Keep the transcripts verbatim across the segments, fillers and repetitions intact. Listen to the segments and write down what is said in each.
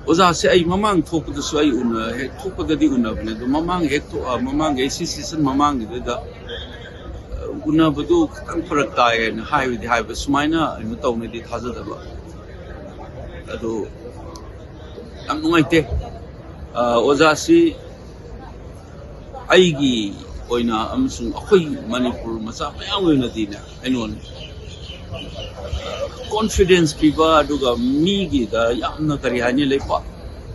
ꯑꯣꯖꯥꯁꯦ ꯑꯩ ꯃꯃꯥꯡ ꯊꯣꯛꯄꯗꯁꯨ ꯑꯩ ꯎꯅ ꯍꯦꯛ ꯊꯣꯛꯄꯗꯗꯤ ꯎꯅꯕꯅꯦ, ꯑꯗꯣ ꯃꯃꯥꯡ ꯍꯦꯛ ꯊꯣꯛ-, ꯑ, ꯃꯃꯥꯡꯒꯤ ꯑꯩ ꯁꯤ ꯁꯦꯁꯟ ꯃꯃꯥꯡꯒꯤꯗꯨꯗ, ꯑ, ꯎꯅꯕꯗꯨ ꯈꯤꯇꯪ ꯐꯔꯛ ꯇꯥꯏ ꯍꯥꯏꯅ ꯍꯥꯏꯕꯗꯤ ꯍꯥꯏꯕ, ꯁꯨꯃꯥꯏꯅ ꯀꯩꯅꯣ ꯇꯧꯅꯤꯗꯤ ꯊꯥꯖꯗꯕ꯫ ꯑꯗꯨ ꯌꯥꯝ ꯅꯨꯡꯉꯥꯏꯇꯦ꯫ ꯑ, ꯑꯣꯖꯥꯁꯤ ꯑꯩꯒꯤ ꯑꯣꯏꯅ ꯑꯃꯁꯨꯡ ꯑꯩꯈꯣꯏ ꯃꯅꯤꯄꯨꯔ ꯃꯆꯥ ꯃꯌꯥꯝꯒꯤ ꯑꯣꯏꯅꯗꯤꯅꯦ, ꯑꯩꯉꯣꯟꯗ ꯀꯣꯟꯐꯤꯗꯦꯟꯁ ꯄꯤꯕ, ꯑꯗꯨꯒ ꯃꯤꯒꯤꯗ ꯌꯥꯝꯅ, ꯀꯔꯤ ꯍꯥꯏꯅꯤ, ꯂꯩꯄꯥꯛ,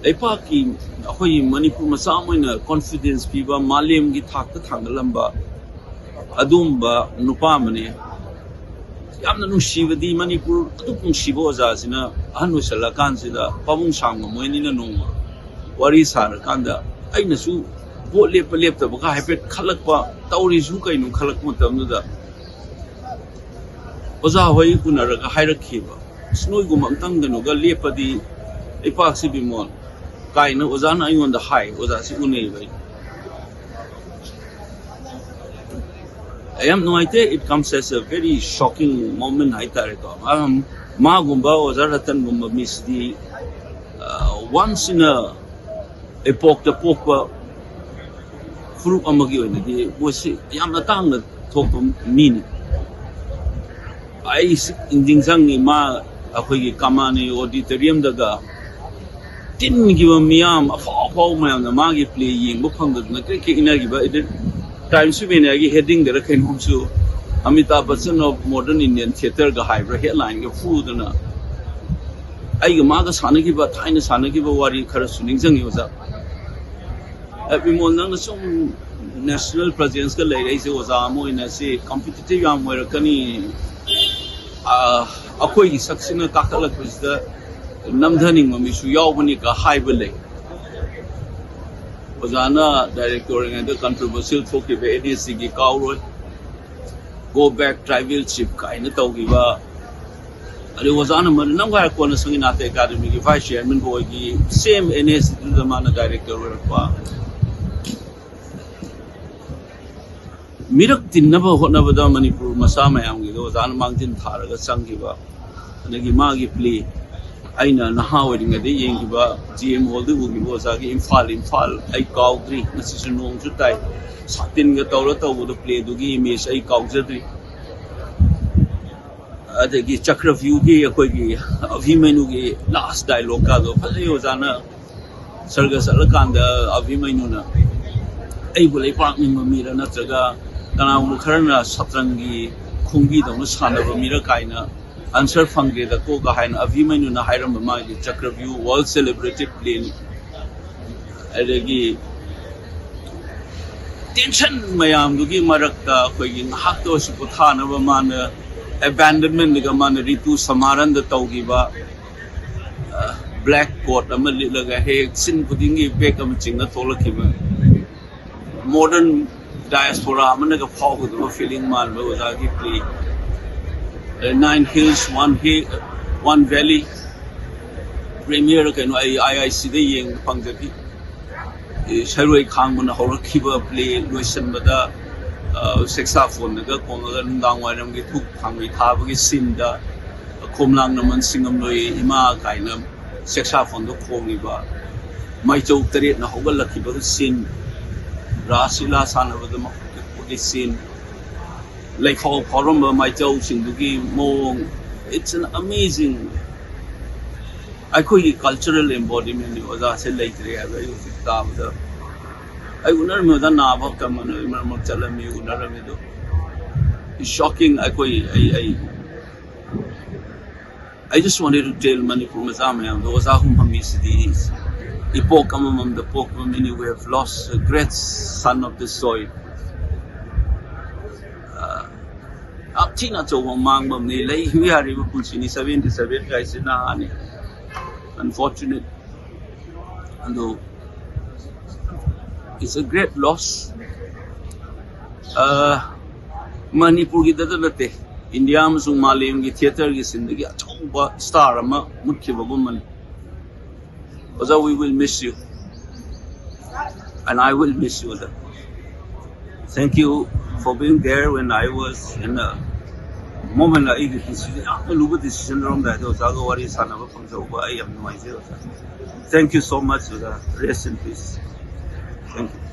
ꯂꯩꯄꯥꯛꯀꯤ, ꯑꯩꯈꯣꯏꯒꯤ ꯃꯅꯤꯄꯨꯔ ꯃꯆꯥ ꯑꯃ ꯑꯣꯏꯅ ꯀꯣꯟꯐꯤꯗꯦꯟꯁ ꯄꯤꯕ, ꯃꯥꯂꯦꯝꯒꯤ ꯊꯥꯛꯇ ꯊꯥꯡꯒꯠꯂꯝꯕ ꯑꯗꯨꯒꯨꯝꯕ ꯅꯨꯄꯥ ꯑꯃꯅꯤ꯫ ꯌꯥꯝꯅ ꯅꯨꯡꯁꯤꯕꯗꯤ, ꯃꯅꯤꯄꯨꯔ ꯑꯗꯨꯛ ꯅꯨꯡꯁꯤꯕ ꯑꯣꯖꯥꯁꯤꯅ ꯑꯍꯟ ꯑꯣꯏꯁꯜꯂꯀꯥꯟꯁꯤꯗ, ꯄꯥꯕꯨꯡ ꯁꯥꯡꯕ ꯃꯣꯏ ꯑꯅꯤꯅ ꯅꯣꯡꯃ ꯋꯥꯔꯤ ꯁꯥꯔꯀꯥꯟꯗ, ꯑꯩꯅꯁꯨ ꯚꯣꯠ ꯂꯦꯞꯄ ꯂꯦꯞꯇꯕꯒ ꯍꯥꯏꯐꯦꯠ ꯈꯜꯂꯛꯄ, ꯇꯧꯔꯤꯁꯨ ꯀꯩꯅꯣ ꯈꯜꯂꯛꯄ ꯃꯇꯝꯗꯨꯗ, ꯑꯣꯖꯥ ꯍꯣꯏ ꯎꯅꯔꯒ ꯍꯥꯏꯔꯛꯈꯤꯕ, "ꯑꯁ, ꯅꯣꯏꯒꯨꯝꯕ ꯑꯝꯇꯪ ꯀꯩꯅꯣꯒ ꯂꯦꯞꯄꯗꯤ ꯂꯩꯄꯥꯛꯁꯤ, ꯕꯤꯃꯣꯜ," ꯀꯥꯏꯅ ꯑꯣꯖꯥꯅ ꯑꯩꯉꯣꯟꯗ ꯍꯥꯏ꯫ ꯑꯣꯖꯥꯁꯤ ꯎꯅꯩꯕ ꯑꯩ꯫ ꯑꯩ ꯌꯥꯝ ꯅꯨꯡꯉꯥꯏꯇꯦ꯫ It comes as a very shocking moment ꯍꯥꯏꯇꯥꯔꯦꯀꯣ꯫ ꯃꯥ-, ꯃꯥꯒꯨꯝꯕ, ꯑꯣꯖꯥ ꯔꯇꯟꯒꯨꯝꯕ ꯃꯤꯁꯤꯗꯤ, ꯑ, once in a epochꯇ ꯄꯣꯛꯄ ꯐꯨꯔꯨꯞ ꯑꯃꯒꯤ ꯑꯣꯏꯅꯗꯤ ꯃꯣꯏꯁꯤ ꯌꯥꯝꯅ ꯇꯥꯡꯅ ꯊꯣꯛꯄ ꯃꯤꯅꯤ꯫ ꯑꯩ ꯁꯤ ꯅꯤꯡꯁꯤꯡꯉꯤ, ꯃꯥ ꯑꯩꯈꯣꯏꯒꯤ ꯀꯃꯥꯅꯤ ꯑꯣꯗꯤꯇꯣꯔꯤꯌꯝꯗꯒ ꯇꯤꯟꯈꯤꯕ ꯃꯤꯌꯥꯝ, ꯑꯐꯥꯎ ꯑꯐꯥꯎꯕ ꯃꯌꯥꯝꯅ ꯃꯥꯒꯤ ꯄ꯭ꯂꯦ ꯌꯦꯡꯕ ꯐꯪꯗꯗꯅ ꯀ꯭ꯔꯤꯛ ꯀ꯭ꯔꯤꯛ ꯏꯟꯅꯈꯤꯕ꯫ ꯑꯗꯨ Times of Indiaꯒꯤ ꯍꯦꯗꯤꯡꯗꯔ ꯀꯩꯅꯣꯝꯁꯨ, "Amitabh Bachchan of modern Indian theatreꯒ" ꯍꯥꯏꯕ꯭ꯔꯥ, ꯍꯦꯗꯂꯥꯏꯟꯒ ꯐꯨꯗꯅ꯫ ꯑꯩꯒ ꯃꯥꯒ ꯁꯥꯟꯅꯈꯤꯕ, ꯊꯥꯏꯅ ꯁꯥꯟꯅꯈꯤꯕ ꯋꯥꯔꯤ ꯈꯔꯁꯨ ꯅꯤꯡꯁꯤꯡꯉꯤ, ꯑꯣꯖꯥ꯫ ꯑꯦ, ꯕꯤꯃꯣꯜ, ꯅꯪꯅ ꯁꯨꯝ ꯅꯦꯁꯅꯦꯜ ꯄ꯭ꯔꯖꯦꯟꯁꯀ ꯂꯩꯔꯛꯏꯁꯦ, ꯑꯣꯖꯥ ꯑꯃ ꯑꯣꯏꯅ ꯁꯤ ꯀꯝꯄꯤꯇꯤꯇꯤꯚ ꯌꯥꯝ ꯑꯣꯏꯔꯛꯀꯅꯤ, ꯑ, ꯑꯩꯈꯣꯏꯒꯤ ꯁꯛꯁꯤꯅ ꯀꯥꯈꯠꯂꯛꯄꯁꯤꯗ ꯅꯝꯊꯅꯤꯡꯕ ꯃꯤꯁꯨ ꯌꯥꯎꯕꯅꯤꯒ ꯍꯥꯏꯕ ꯂꯩ꯫ ꯑꯣꯖꯥꯅ ꯗꯥꯏꯔꯦꯛꯇꯔ ꯑꯣꯏꯔꯤꯉꯩꯗ ꯀꯟꯇ꯭ꯔꯣꯚꯔꯁꯤꯌꯦꯜ ꯊꯣꯛꯈꯤꯕ ꯑꯦꯟ ꯑꯦꯁ ꯁꯤꯒꯤ ꯀꯥꯎꯔꯣꯏ, "Go back tribal chief" ꯀꯥꯏꯅ ꯇꯧꯈꯤꯕ꯫ ꯑꯗꯩ ꯑꯣꯖꯥꯅ ꯃꯗꯨ ꯅꯝꯒꯥꯏꯔ ꯀꯣꯟꯅ ꯁꯪꯒꯤꯅꯥꯊ ꯑꯦꯀꯥꯗꯃꯤꯒꯤ ꯚꯥꯏꯁ ꯆꯤꯌꯥꯔꯃꯦꯟ ꯑꯣꯏꯈꯤ, ꯁꯦꯝ ꯑꯦꯟ ꯑꯦꯁ ꯁꯤꯗꯨꯗ ꯃꯥꯅ ꯗꯥꯏꯔꯦꯛꯇꯔ ꯑꯣꯏꯔꯛꯄ꯫ ꯃꯤꯔꯛ ꯇꯤꯟꯅꯕ ꯍꯣꯠꯅꯕꯗ ꯃꯅꯤꯄꯨꯔ ꯃꯆꯥ ꯃꯌꯥꯝꯒꯤꯗꯣ ꯑꯣꯖꯥꯅ ꯃꯥꯡꯖꯤꯟ ꯊꯥꯔꯒ ꯆꯪꯈꯤꯕ, ꯑꯗꯒꯤ ꯃꯥꯒꯤ ꯄ꯭ꯂꯦ, ꯑꯩꯅ ꯅꯍꯥ ꯑꯣꯏꯔꯤꯉꯩꯗ ꯌꯦꯡꯈꯤꯕ ꯖꯤ ꯑꯦꯝ ꯍꯣꯜꯗ ꯎꯈꯤꯕ ꯑꯣꯖꯥꯒꯤ ꯏꯝꯐꯥꯜ ꯏꯝꯐꯥꯜ ꯑꯩ ꯀꯥꯎꯗ꯭ꯔꯤ꯫ ꯉꯁꯤꯁꯨ ꯅꯣꯡꯁꯨ ꯇꯥꯏ, ꯁꯥꯇꯤꯟꯒ ꯇꯧꯔ ꯇꯧꯕꯗꯣ, ꯄ꯭ꯂꯦꯗꯨꯒꯤ ꯏꯃꯦꯖ ꯑꯩ ꯀꯥꯎꯖꯗ꯭ꯔꯤ꯫ ꯑꯗꯒꯤ ꯆꯀ꯭ꯔꯚ꯭ꯌꯨꯒꯤ ꯑꯩꯈꯣꯏꯒꯤ ꯑꯚꯤꯃꯩꯅꯨꯒꯤ ꯂꯥꯁ ꯗꯥꯏꯂꯣꯛꯀꯗꯣ ꯐꯖꯩ꯫ ꯑꯣꯖꯥꯅ ꯁꯔꯒ ꯆꯠꯂꯀꯥꯟꯗ ꯑꯚꯤꯃꯩꯅꯨꯅ "ꯑꯩꯕꯨ ꯂꯩꯄꯥꯛ ꯅꯤꯡꯕ ꯃꯤꯔ, ꯅꯠꯇ꯭ꯔꯒ ꯀꯅꯥꯒꯨꯝꯕ ꯈꯔꯅ ꯁꯠꯇ꯭ꯔꯪꯒꯤ ꯈꯣꯡꯕꯤꯗꯧꯅ ꯁꯥꯟꯅꯕ ꯃꯤꯔ?" ꯀꯥꯏꯅ ꯑꯟꯁꯔ ꯐꯪꯗ꯭ꯔꯦꯗꯀꯣꯒ ꯍꯥꯏꯅ ꯑꯚꯤꯃꯩꯅꯨꯅ ꯍꯥꯏꯔꯝꯕ ꯃꯥꯒꯤ ꯆꯀ꯭ꯔꯚ꯭ꯌꯨ ꯋꯥꯔꯜ ꯁꯦꯂꯦꯕ꯭ꯔꯦꯇꯦꯠ ꯄ꯭ꯂꯦꯅꯤ꯫ ꯑꯗꯒꯤ ꯇꯦꯟꯁꯟ ꯃꯌꯥꯝꯗꯨꯒꯤ ꯃꯔꯛꯇ ꯑꯩꯈꯣꯏꯒꯤ ꯉꯥꯏꯍꯥꯛꯇ ꯑꯣꯏꯔꯁꯨ ꯄꯣꯊꯥꯅꯕ ꯃꯥꯅ ꯑꯦꯕꯦꯟꯗꯟꯃꯦꯟꯠꯒ ꯃꯥꯅ ꯔꯤꯇꯨ ꯁꯃꯥꯔꯟꯗ ꯇꯧꯈꯤꯕ, ꯕ꯭ꯂꯦꯛ ꯀꯣꯠ ꯑꯃ ꯂꯤꯠꯂꯒ ꯍꯦꯛ ꯁꯤꯟ ꯈꯨꯗꯤꯡꯒꯤ ꯕꯦꯛ ꯑꯃ ꯆꯤꯡꯅ ꯊꯣꯛꯂꯛꯈꯤꯕ, ꯃꯣꯗꯔꯟ ꯗꯥꯏꯁꯄꯣꯔꯥ ꯑꯃꯅꯒ ꯐꯥꯎꯒꯗꯕ ꯐꯤꯂꯤꯡ ꯃꯥꯟꯕ ꯑꯣꯖꯥꯒꯤ play. Nine Hills, One Hill, One Valley premier ꯀꯩꯅꯣ ꯑꯩ ꯑꯥꯏ ꯑꯥꯏ ꯁꯤꯗ ꯌꯦꯡꯕ ꯐꯪꯖꯈꯤ꯫ ꯁꯩꯔꯣꯏ ꯈꯥꯡꯕꯅ ꯍꯧꯔꯛꯈꯤꯕ ꯄ꯭ꯂꯦ ꯂꯣꯏꯁꯤꯟꯕꯗ ꯁꯦꯛꯁꯥꯐꯣꯟꯗꯒ ꯈꯣꯡꯉꯒ ꯅꯨꯡꯗꯥꯡ ꯋꯥꯏꯔꯝꯒꯤ ꯙꯨꯞ ꯈꯥꯡꯕꯩ ꯊꯥꯕꯒꯤ ꯁꯤꯟꯗ "ꯈꯣꯝꯂꯥꯡ ꯅꯃꯟ ꯁꯤꯡꯉꯝꯂꯣꯏꯌꯦ ꯏꯃꯥ" ꯀꯥꯏꯅ ꯁꯦꯛꯁꯥꯐꯣꯟꯗꯣ ꯈꯣꯡꯉꯤꯕ, ꯃꯥꯏꯆꯧ ꯇꯔꯦꯠꯅ ꯍꯧꯒꯠꯂꯛꯈꯤꯕ ꯁꯤꯟ, ꯔꯥꯁ ꯂꯤꯂꯥ ꯁꯥꯟꯅꯕꯗ ꯃꯈꯣꯏꯒꯤ ꯁꯤꯟ, ꯂꯩꯈꯥꯎ ꯐꯥꯎꯔꯝꯕ ꯃꯥꯏꯆꯧꯁꯤꯡꯗꯨꯒꯤ ꯃꯑꯣꯡ, it's an amazing, ꯑꯩꯈꯣꯏꯒꯤ ꯀꯜꯆꯔꯦꯜ ꯑꯦꯝꯕꯣꯗꯤꯃꯦꯟꯅꯤ꯫ ꯑꯣꯖꯥꯁꯦ ꯂꯩꯇ꯭ꯔꯦ ꯍꯥꯏꯕ ꯑꯩ ꯍꯧꯖꯤꯛ ꯇꯥꯕꯗ꯫ ꯑꯩ ꯎꯅꯔꯝꯃꯤ ꯑꯣꯖꯥ ꯅꯥꯕ ꯀꯃꯟ ꯑꯣꯏ ꯃꯔꯛ ꯃꯔꯛ ꯆꯠꯂꯝꯃꯤ, ꯎꯅꯔꯝꯃꯤ ꯑꯗꯣ꯫ It's shocking. ꯑꯩꯈꯣꯏ ꯑꯩ ꯑꯩ I just wanted to tell Manipur ꯃꯆꯥ ꯃꯌꯥꯝꯗꯣ ꯑꯣꯖꯥ ꯍꯨꯝꯐꯝꯃꯤꯁꯤꯗꯤ ꯏꯄꯣꯛ ꯑꯃꯃꯝꯗ ꯄꯣꯛꯄ ꯃꯤꯅꯤ꯫ We have lost a great son of the soil. ꯌꯥꯝ ꯊꯤꯅ ꯑꯆꯧꯕ ꯃꯥꯡꯕ ꯑꯃꯅꯤ꯫ ꯂꯩꯕ ꯌꯥꯔꯤꯕ ꯄꯨꯟꯁꯤꯅꯤ꯫ Seventy seven ꯀꯥꯏꯁꯤ ꯅꯍꯥꯅꯤ꯫ Unfortunate. ꯑꯗꯣ it's a great loss. ꯃꯅꯤꯄꯨꯔꯒꯤꯗꯇ ꯅꯠꯇꯦ, ꯏꯟꯗꯤꯌꯥ ꯑꯃꯁꯨꯡ ꯃꯥꯂꯦꯝꯒꯤ ꯊꯤꯌꯦꯇꯔꯒꯤ ꯁꯤꯟꯗꯒꯤ ꯑꯆꯧꯕ ꯁ꯭ꯇꯥꯔ ꯑꯃ ꯃꯨꯠꯈꯤꯕꯒꯨꯝꯕꯅꯤ꯫ ꯑꯣꯖꯥ, we will miss you. And I will miss you, ꯑꯣꯖꯥ. Thank you for being there when I was in a ꯃꯣꯃꯦꯟꯗ ꯑꯩꯒꯤ ꯄꯨꯟꯁꯤꯗ ꯌꯥꯝꯅ ꯂꯨꯕ ꯗꯤꯁꯤꯖꯟ ꯂꯧꯔꯝꯗꯥꯏꯗ ꯑꯣꯖꯥꯒ ꯋꯥꯔꯤ ꯁꯥꯟꯅꯕ ꯐꯪꯖꯍꯧꯕ ꯑꯩ ꯌꯥꯝ ꯅꯨꯡꯉꯥꯏꯖꯩ ꯑꯣꯖꯥ꯫ Thank you so much ꯑꯣꯖꯥ꯫ Rest in peace꯫ Thank you꯫